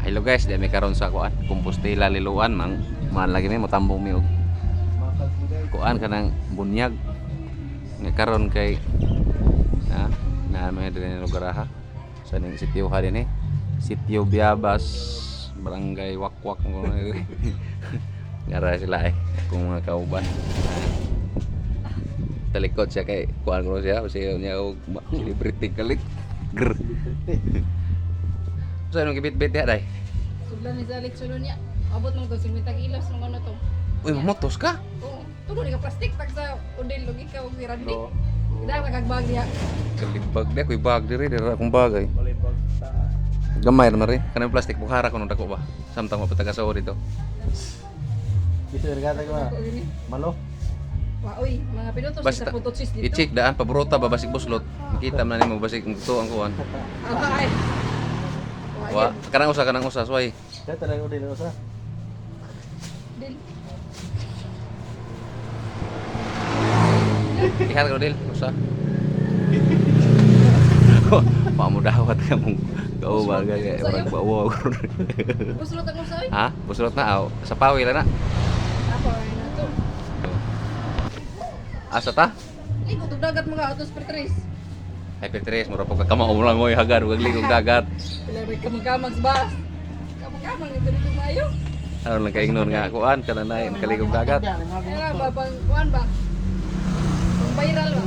Hello guys, di mi karon sa kuan, Compostela Liloan, mang man lagi mi motambong mi og kuan kanang bunyag. Nga karon kay na na may diri lugar ha. Sa ning sitio ha dinhi. Sitio Biabas, Barangay Wakwak mo. Ngara sila eh, kung mga kauban. Talikod siya kay kuan ko siya, kasi niya og celebrity kalit. Grr. Sa anong gibit-bit diha day? Suglan ni sa litsulo niya. Abot mo to 50 kilos nung ano to. Uy, mamotos ka? Oo. Tulo ni ka plastic tag sa Odel lagi ka og si Randy. Dahil nakagbag niya. Kalibag di ako'y bag diri, diri akong bagay. Gamay ra mari. Kanang plastic bukhara kuno dako ba. Samtang mapataga sa dito. Bisa regata ko Ako gini. Malo. Wa oy, mga pinutos Basta sa putosis dito. I-check daan pabrota ba basig buslot. Makita man nimo basig ang totoo ang kuan. Ay. Wa kanang usa sway. Kaya talaga ko din usa. Dil. Ihar ko dil usa. Pamudawat ka mong kau bagay kay orang bawa. Buslot ang usa oy. Ha? Buslot na aw. Sa pawi lang na. Ako ay na to. Asa ta? Ligo tug dagat mga autos per tres. Ay Petres, mura po ka kamao lang mo'y hagar ug ligog dagat. Pila rin kamang-kamang sa bas. Kamang-kamang dito dito maayo. Aron lang kaingnon nga kuan kana na kaligog dagat. Kaya ba pang kuan ba? Pang viral ba?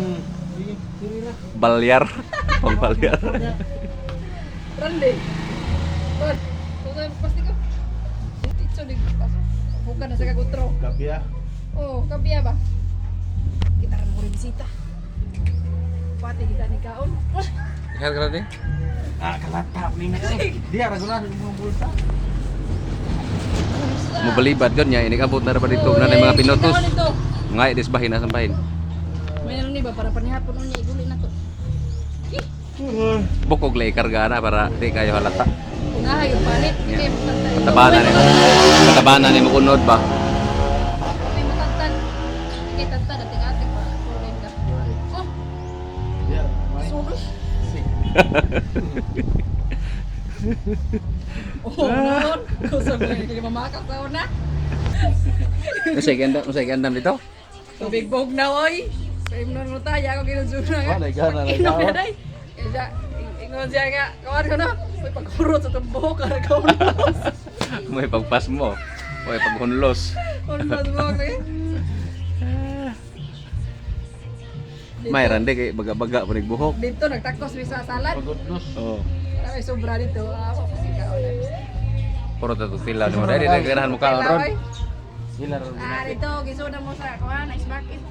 Balyar, pangbalyar. Randy. Tol, tutoy mo plastic ko. Titso di paso. Bukan na sa kagutro. Kapia. Oh, kapiya ba? Kita rin mo rin bisita. Pati kita ni kaon. Ihar ka ni? Ah, kalata ni na. Dia ra guna mo bulsa. Mobalibad kon niya inig abot na ra ba dito na mga pinutos. Ngay dis bahin na bahin. May ano ni ba para panihapon unya iguli na to. Bukog lay karga na para di kayo halata. Unahay yung panit. Yeah. Hindi mo Patabana ni. Patabana ni mokunod ba? Hindi mo tantan. Hindi tantan ating ate pa. Kulin ka. Oh, Dia. sulo. Si. Oh, noon. Kusog na yung mamakak sa una. Unsay gandam, unsay gandam dito? Tubig bog na oy. Paimnon mo tayo ako ginusuna nga. Wala, gana na Inom ikaw. na day. Kaya ingon siya nga, kawan ko na. May pagkurot sa tumbok ka kaunos. May pagpas mo. May paghunlos. Unos mo eh. May rande kay baga-baga pa buhok. Dito nagtakos mi sa salad. Pagudnos. Oh. May sobra dito. Ah, ako kasi kaon. Puro ta tila mo dai di ganahan mo kaon ron. Sila ra. Ah, dito gisuna mo sa kuan, ice bucket.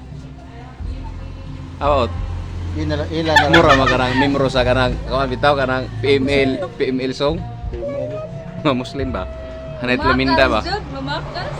Aw, Ila ila na. mura magarang memro sa kanang kawan bitaw kanang PML PML song. Female. Mga Muslim ba? Hanay Luminda ba? Mamakas, jud, Mamakas.